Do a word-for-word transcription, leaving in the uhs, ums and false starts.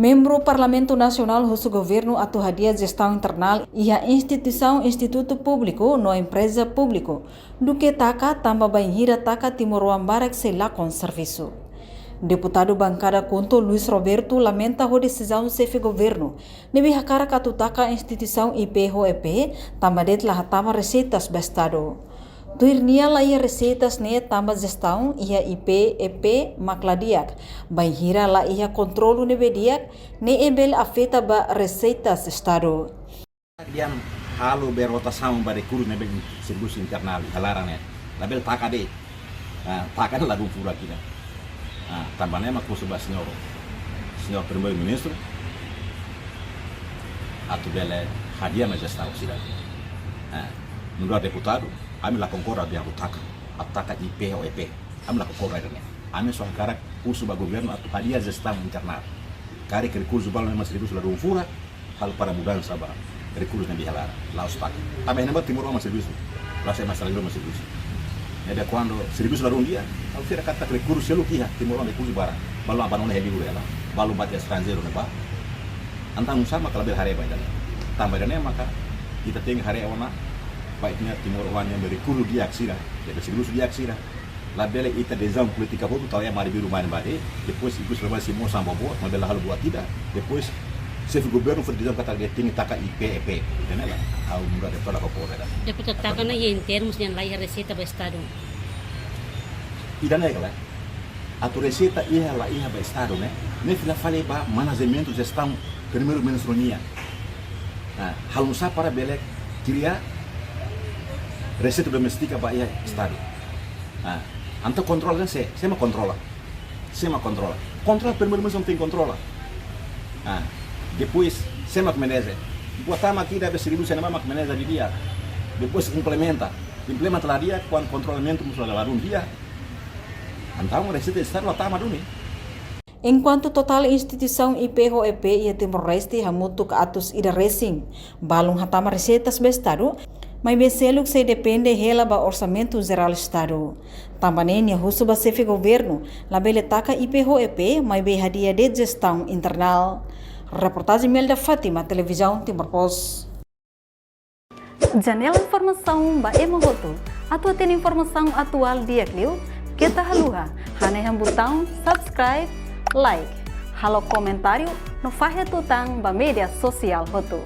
Membru Parlamentu Nasionál husu governu atu hadi'a jestaun internál iha instituisaun institutu públiku no empreza públiku, duké taka tanba bainhira taka timoroan barak sei lakon servisu. Deputadu bankada KHUNTO Luis Roberto lamenta ho desizaun xefe governu ne'ebé hakarak atu taka instituisaun I P ho E P tanba de'it la hatama reseitas ba Estadu. Tuir nia, la iha reseitas ne'e tanba jestaun iha I P, E P mak la di'ak, bainhira la iha kontrolu ne'ebé di'ak, ne'e bele afeta ba reseitas Estadu. Di'ak halo be rotasaun ba rekursu ne'ebé servisu internál iha laran ne'e. Labele taka de'it. Ah, taka ne'e ladún furak ida. Ah, tanba ne'e mak husu ba señór, señór Primeiru-Ministru atu bele hadi'a ona jestaun sira. Ah, nu'udar deputadu, ami la konkorda dehan atu taka, atu taka I P ho E P. Ami la konkorda ida-ne'e. Ami só hakarak husu ba governu atu hadi'a jestaun internál. Karik rekursu balun ema servisu ladún furak, halo para mudansa ba rekursu ne'ebé iha laran, la'ós taka. Tanba iha ne'ebá timoroan mak servisu, la'ós ema estranjeiru mak servisu. Ne'ebé kuandu servisu ladún di'ak, ha'u fiar katak rekursu seluk iha, timoroan rekursu barak, balun abandona iha liur hela, balun bá tiha estranjeiru ne'ebá. Entaun oinsá mak labele haree ba ida-ne'e. Tanba ida-ne'e maka ita tenke haree ona ba ita-nia timoroan ne'ebé rekursu di'ak sira, ne'ebé servisu di'ak sira. Labele ita desizaun polítika hotu tau ema arbiru mai ba de'it, depois ikus lama si mosan bobo, labele halo buat ida, depois xefe governu fó desizaun katak de'it tenke taka I P E P, entende la? Ha'u nu'udar deputadu la konkorda. Deputadu, taka ne'e iha termus ne'e la iha reseita ba Estadu. Ida-ne'e kala, atu reseita iha la iha ba Estadu ne'e, ne'e fila fali ba manajementu jestaun Primeiru-Ministru nian. Ah, halo oinsá para bele kria reseita doméstika ba iha Estadu. Ah, entaun kontrola sé, sé mak kontrola. Sé mak kontrola. Kontrola Primeiru-Ministru tenke kontrola. Ah, depois sé mak maneja. Buat ida mak ida be servisu ne'ebá mak maneja didi'ak. Depois implementa. Implementa la di'ak, kuandu kontrolamentu mós la ladún di'ak. Entaun reseita Estadu la tama duni. Enkuantu totál instituisaun I P ho E P iha Timor-Leste hamutuk atus ida resin balun hatama reseitas ba Estadu, maibé seluk sei depende hela ba Orsamentu Jerál Estadu. Tanba ne'e nia husu ba xefe governu, labele taka I P ho E P, maibé hadi'a de'it jestaun internál. Reportajen Melda Fátima, Televizaun Timor Post. Janela informasaun ba ema hotu. Atu hatene informasaun atuál di'ak liu, keta haluha hanehan butaun subscribe, like, halo komentáriu no fahe tutan ba média sosiál hotu.